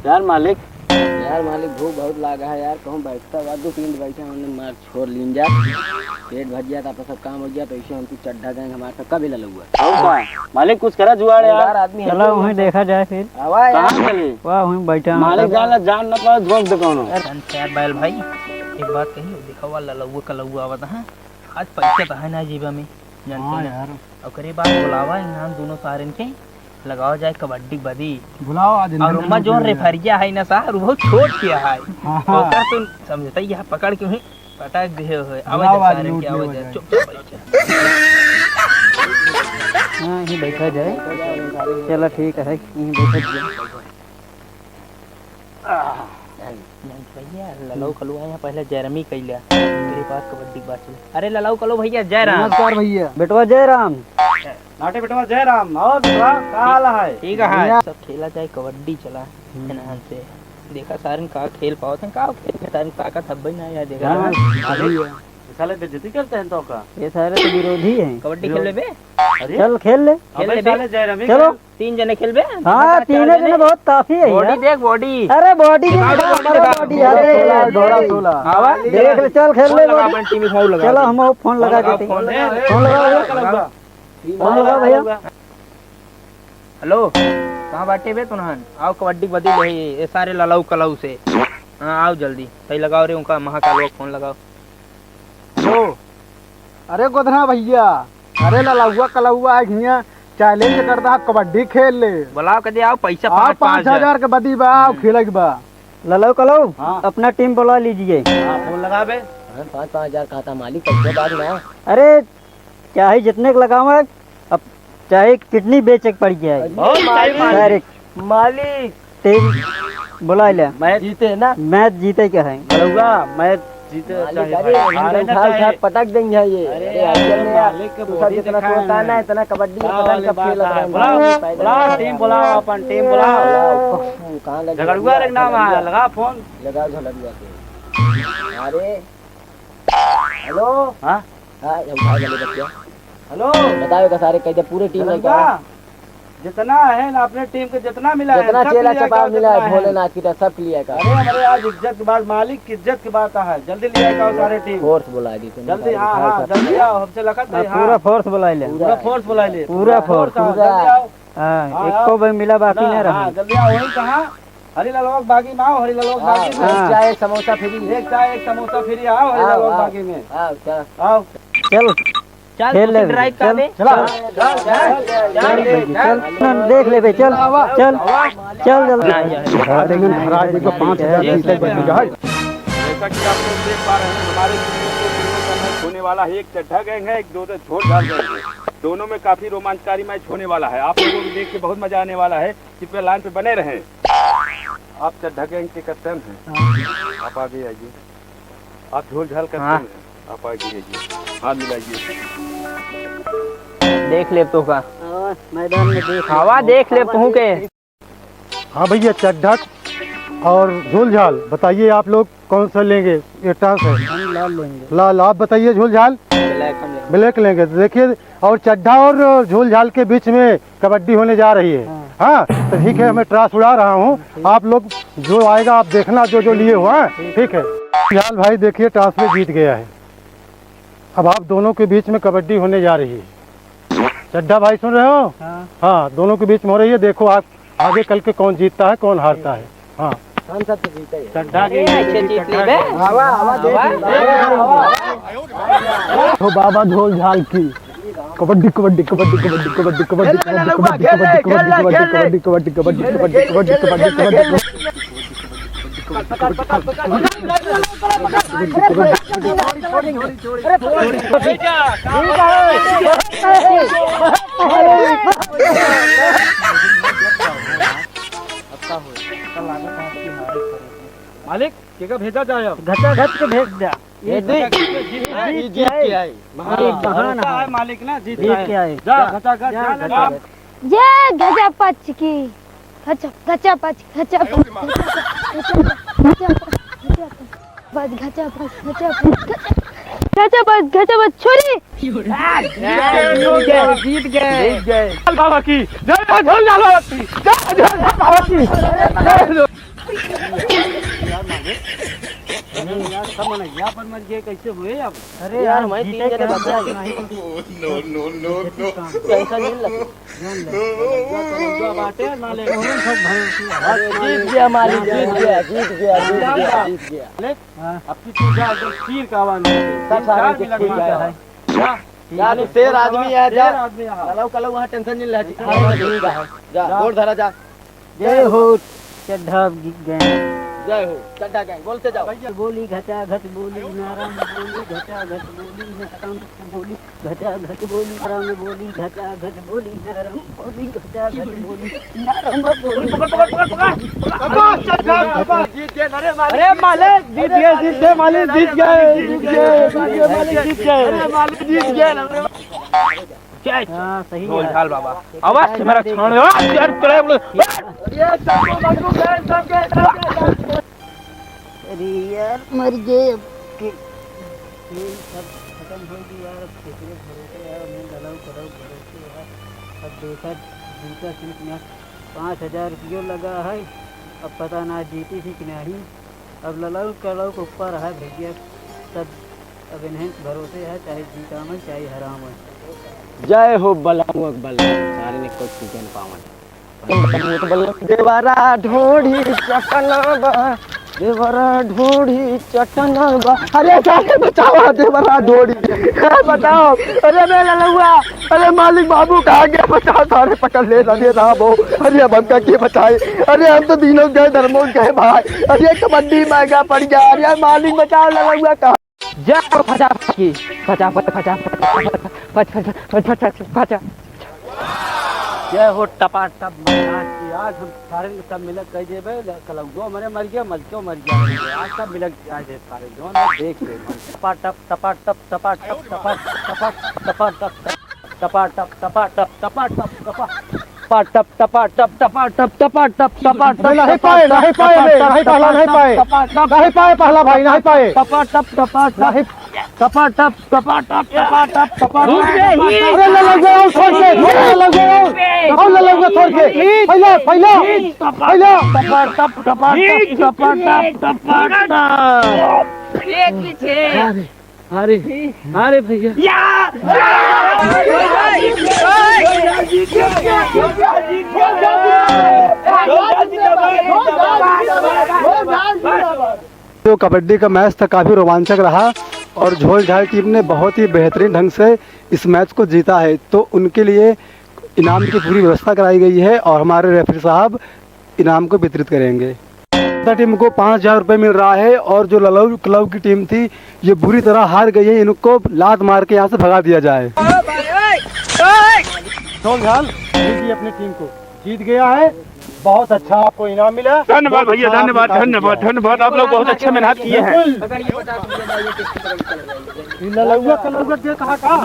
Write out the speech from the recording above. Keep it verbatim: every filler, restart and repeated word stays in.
यार मालिक, यार मालिक, भूख बहुत लागा है यार, कहूँ बैठता बा, दो तीन बैठे, हमने मार छोड़ लीन जा, पेट भर जाता, आपका सब काम हो जाता, ऐसे हम तू चड्ढा गैंग हमारे सब कभी ललुआ। और का? मालिक कुछ करा जुगाड़ यार। यार आदमी है चलो तो वहीं देखा जाए फिर। आवा यार। कहाँ चले? वाह, वहीं बैठा हूँ। मालिक जान ला, जान ना पावे, धोख दे कौनो। अरे यार बैल भाई, एक बात कही, दिखावा ललुआ कलुआ आवत है, आज पैसा तो है ना जेबा में, जानते हाँ ना। यार। ओकरे बाद बुलावा इन्हान दोनों सारन के, लगावा जाए कबड्डी बदी। बुलाओ आज और इन्हें उम्मा जोन रेफरिया है ना सार, वो बहुत छोट किया है। हाँ, हाँ। ओकर तो समझता ही है, पकड़ के वहीं पटक दिए हुए। आवे बुलाओ जा आज सारन लूट के, आवे लियो जा, जाए। चुप, चुप बैठ जा। हाँ, यहीं बैठा जाए। चला ठीक है, यहीं बैठा जाए। नहीं भैया, ललऊ कलुआ यहाँ पहले जैरमी कैला, तेरे पास कबड्डी बात चले। अरे ललऊ कलू भैया, जय राम। नमस्कार भैया। बेटवा जय राम। नाटे बेटवा जय राम। और बेटवा, का हाल है? ठीक है। बढ़िया। सब खेला जाए कबड्डी, चला। हम्म। इन्हान से। देखा सारन का खेल पावत हैं, का खेल के सारन ताकत हब्बे ना यार, देखा हाँ, ना। अभी है। ये साले बेइज्जती करते हैं तो का? ये सारे तो विरोधी हैं। कबड्डी खेल लेबे? अरे? चल खेल ले। खेल अबे लेबे? साले जय राम ही चलो। खेल। तीन जने खेलबे? हाँ, तीन जने बहुत काफी है body यार। देख, body। अरे, body भी दिखा, दिखा, body दिखा। अरे, ढोरा सोला। आवा। देख ले, चल, खेल ले, log log। अपन team में फोन लगा चलो, दे। हम फोन लगा देते हैं। फोन लगा, फोन लगा। फोन लगा भैया। Hello, कहाँ बाटे बे तुनहन? आओ, कबड्डी बदी ले, ये सारे ललऊ कलऊ से। हाँ, आओ जल्दी। सही लगाओ रे, उनका महाकाल को फोन लगाओ। Hello, अरे गोधना भैया, अरे ललउआ कलउआ है हियाँ, challenge करता है, कबड्डी खेल ले। बुलाओ, कदे आओ, पैसा आओ, पाँच, पाँच पाँच हजार। हजार के बदी बा, आओ, हम्म। खेले के बा। ललऊ कलऊ, हाँ। अपना team बुला लीजिए। हाँ, फोन लगा बे। हाँ, पाँच, पाँच हजार कहता मालिक, पैसा बाद में। अरे, चाहे जितने के लगावे, अब चाहे kidney बेचे के पड़ जाए। बहुत मालिक। सारे मालिक। Team बुला ले। Match जीते ना? Match जीते के है? बड़ुआ, match जीते मालिक, चाहे अरे, हारे ना उठा, उठा, चाहे। पटक देंगे ये। अरे अरे, यार, आजकल में मालिक के तू सब body जितना देखा है सोचता है ना, ना। इतना कबड्डी का पता नहीं वाली कब बात खेल रहा है। बुलाओ, पैदल बुलाओ, चल रहा team है। बुलाओ, अपन team बुलाओ। बुलाओ, कहाँ लगे? झगड़ुआ रे नाम है, लगा फोन। लगा झगड़ुआ के। अरे, hello। हाँ? हाँ, ये उठा ले बच्चा। Hello। बताओ का सारे कह दे, पूरे team में झगड़ुआ। क्या? जितना है ना अपने team के, जितना मिला है, जितना सब चेला मिला है, चपाव मिला है, भोलेनाथ की तरफ सब लिया का। अरे हमारे आज इज्जत की बात, मालिक की इज्जत की बात है, जल्दी लिया का सारे team। Force बुला दी तुमने, जल्दी, सारे हाँ, उठाओ हाँ, सब। जल्दी आओ, हमसे लखत भाई, हाँ, हाँ। पूरा force बुला ले। पूरा force बुला ले। पूरा force। Force, हाँ, पूरा। जल्दी आओ। हाँ, हाँ, एको आओ। भाई मिला बाकी ना, ना हाँ, रहा। जल्दी आओ, वही कहाँ? हरी लाल बाग बागी में आओ, हरी लाल बाग हाँ, बागी में। एक चाय, एक समोसा free। एक चाय, एक समोसा free, आओ, हरी लाल बाग बागी में। आओ, चल। आओ। चल। चल, खेल तू ले, drive कर चल। दे। चला। चल, चल, चल, चल, चल, चल। चल, देख ले बे, चल, चल, चल, जल्दी। जैसा कि आप लोग देख पा रहे हैं, हमारे टीम में दो टीमों का match होने वाला है। एक चड्ढा गैंग है, एक दो झोल झाल गैंग है। दोनों में काफी रोमांचकारी match होने वाला है। आप लोगों को देख के बहुत मजा आने वाला है। कृपया line पे बने रहें। आप चड्ढा गैंग के captain हैं। हाँ। आप आगे आइए। आप झोल झाल captain हाँ। हैं। आप आगे आइए। हाथ मिलाइए। देख ले तो का। हाँ, मैदान में देख ले। हवा देख ले तू के। हाँ भैया, चड्ढा और झोल झाल बताइए, आप लोग कौन सा लेंगे? ये toss है। हम लाल लेंगे। लाल, आप बताइए झोल झाल। Black हम लेंगे। Black लेंगे। तो देखिए, और चड्ढा और झोल झाल के बीच में कबड्डी होने जा रही है। हाँ। हाँ, तो ठीक है, मैं toss उड़ा रहा हूँ। ठीक। आप लोग जो आएगा, आप देखना, जो जो लिए हुआ है, ठीक। ठीक है। झोल झाल भाई, देखिए, toss में जीत गया है। अब आप दोनों के बीच में कबड्डी होने जा रही है। चड्ढा भाई, सुन रहे हो? हाँ। हाँ, दोनों के बीच में हो रही है। देखो, आप आगे कल के कौन जीतता है, कौन हारता है। हाँ। हम सब तो जीते हैं। चड्ढा के अरे, ऐसे जीत जीत चड्ढा लेबे। के। आवा, आवा, देख। आवा। तो बाबा झोल झाल की कबड्डी, कबड्डी, कबड्डी, कबड्डी, कबड्डी, कबड्डी, कबड्डी, कबड्डी, कबड्डी, कबड्डी, कबड्डी, कबड्डी, कबड्डी, कबड्डी, कबड्डी, कबड्डी। मालिक, केका भेजा जाए अब? घचा घच के भेज द्या। ये जीत, जीत, जीत, जीत के आए। हाँ, मालिक, हाँ, मालिक ना, जीत जीत के आए। के आए। जा, घचा घच, जा, जा, घचा जा। घच। जय घचा पच की। घचा, घचा पच, घचा पच, घचा पच, घचा पच, घचा पच, घचा पच, घचा पच, घचा पच, छोरी। जीत गए, जीत गए। जीत गए। बाबा की जय, झोल झाल बाबा की जय, झोल झाल बाबा की जय। अरे यार, सब मनैया पर मर गए, कैसे हुए अब? अरे यार, यार, मैं जीते तीन जने के बचा। नहीं तो no, no, no, no. Tension नहीं लगे। जान ले। जो बाटे, ना ले। कौन सब भरोसे? अरे, जीत गया मालिक, जीत गया, जीत गया, जीत गया, जीत गया। ले, हाँ। अब की तू जा, एकदम तीर का आवाज मार दे। सब तीन सारे चार के भी लगवा ठीक है। जा। जा, तू शेर आदमी है, जा। शेर आदमी है। कलऊ, कलऊ, वहाँ टेंशन नहीं ले। जा, जा। गोड़ धरा, जा। जय हो, चड्ढा गीत गए। जय हो, चड्ढा गैंग, बोलते जाओ। बोली घटा घट बोली, नाराम बोली, घटा घट बोली, नाराम बोली, घटा घट बोली, नाराम बोली, घटा घट बोली, नाराम बोली, घटा घट बोली, नाराम बोली। पकड़, पकड़, पकड़, पकड़। जीत गए, अरे मालिक। अरे मालिक, जीत गए, जीत गए, मालिक, जीत गए, जीत गए, जीत गए, मालिक, जीत गए। अरे मालिक, जीत गए, अरे। जय हाँ, सही ढोल है। झाल बाबा। अवश्य मेरा क्षण है। आज यार चढ़े बोले। अरे यार, मर गए अब के। खेल सब खत्म हो गई यार, अब केकरे भरोसे यार, हमें लड़ाऊ कराऊ भरोसे यार। अब देखा, जीता सीट में पाँच हजार रुपयो लगा है, अब पता ना जीती थी कि नहीं। अब ललऊ कलऊ के ऊपर है भैया, सब अब इन्हें भरोसे है, चाहे जीतावन, चाहे हरावन। जय हो बलमुआ के बलम, सारे ने कुछ सीखे न पावन। देवरा ढोढ़ी चटना बा, देवरा ढोढ़ी चटना बा। अरे जाके बचाओ देवरा ढोढ़ी, ए, बताओ। अरे रे ललुआ, अरे मालिक बाबू कहाँ गया? बचाओ, सारे पकड़ ले रहे राम हो। अरे अब हमका के बचाए? अरे हम तो दिनों गए, धर्मों गए भाई। अरे कबड्डी महंगा पड़ गया। अरे मालिक बचाओ, ललुआ कहाँ? जा फटाफट की, फटाफट, फटाफट, फटाफट। जय हो टपाटप महाराज की। आज हम सारे के सब मिलक कह देबे, कलौजो हमरे मर गया, मलकियो मर गया। आज सब मिलक जाए दे सारे, जो ना देख ले। टपाटप, टपाटप, टपाटप, टपाटप, टपाटप, टपाटप, टपाटप, टपाटप, टपाटप, टपाटप, टपाटप, टपाटप, टपाटप, टपाटप, टपाटप, नहीं पाए, नहीं पाए, नहीं पाए, नहीं पाए। टपाटप, नहीं पाए, पहला भाई, नहीं पाए। टपाटप, टपाटप, नहीं। टपाटप, टपाटप, टपाटप, टपाटप। अरे, ले, ले, ले, छोड़ के, ले, ले, ले, ले, ले, ले, छोड़ के। पहला, पहला, पहला। टपाटप, टपाटप, टपाटप, टपाटप। अरे, अरे भैया। जो कबड्डी का मैच था, काफ़ी रोमांचक रहा और झोल झाल टीम ने बहुत ही बेहतरीन ढंग से इस मैच को जीता है, तो उनके लिए इनाम की पूरी व्यवस्था कराई गई है और हमारे रेफरी साहब इनाम को वितरित करेंगे। टीम को पाँच हजार रुपये मिल रहा है और जो ललऊ क्लब की टीम थी, ये बुरी तरह हार गई है, इनको लात मार के यहाँ से भगा दिया जाए। झोल झाल, जीत गई अपनी टीम को, जीत गया है। बहुत अच्छा आपको इनाम मिला। धन्यवाद बहुत भैया, अच्छा धन्यवाद, आपने काम धन्यवाद, किया। धन्यवाद। आप लोग बहुत अच्छे मेहनत किए हैं। बिल्कुल। ये ललौआ कलौआ के कहा का?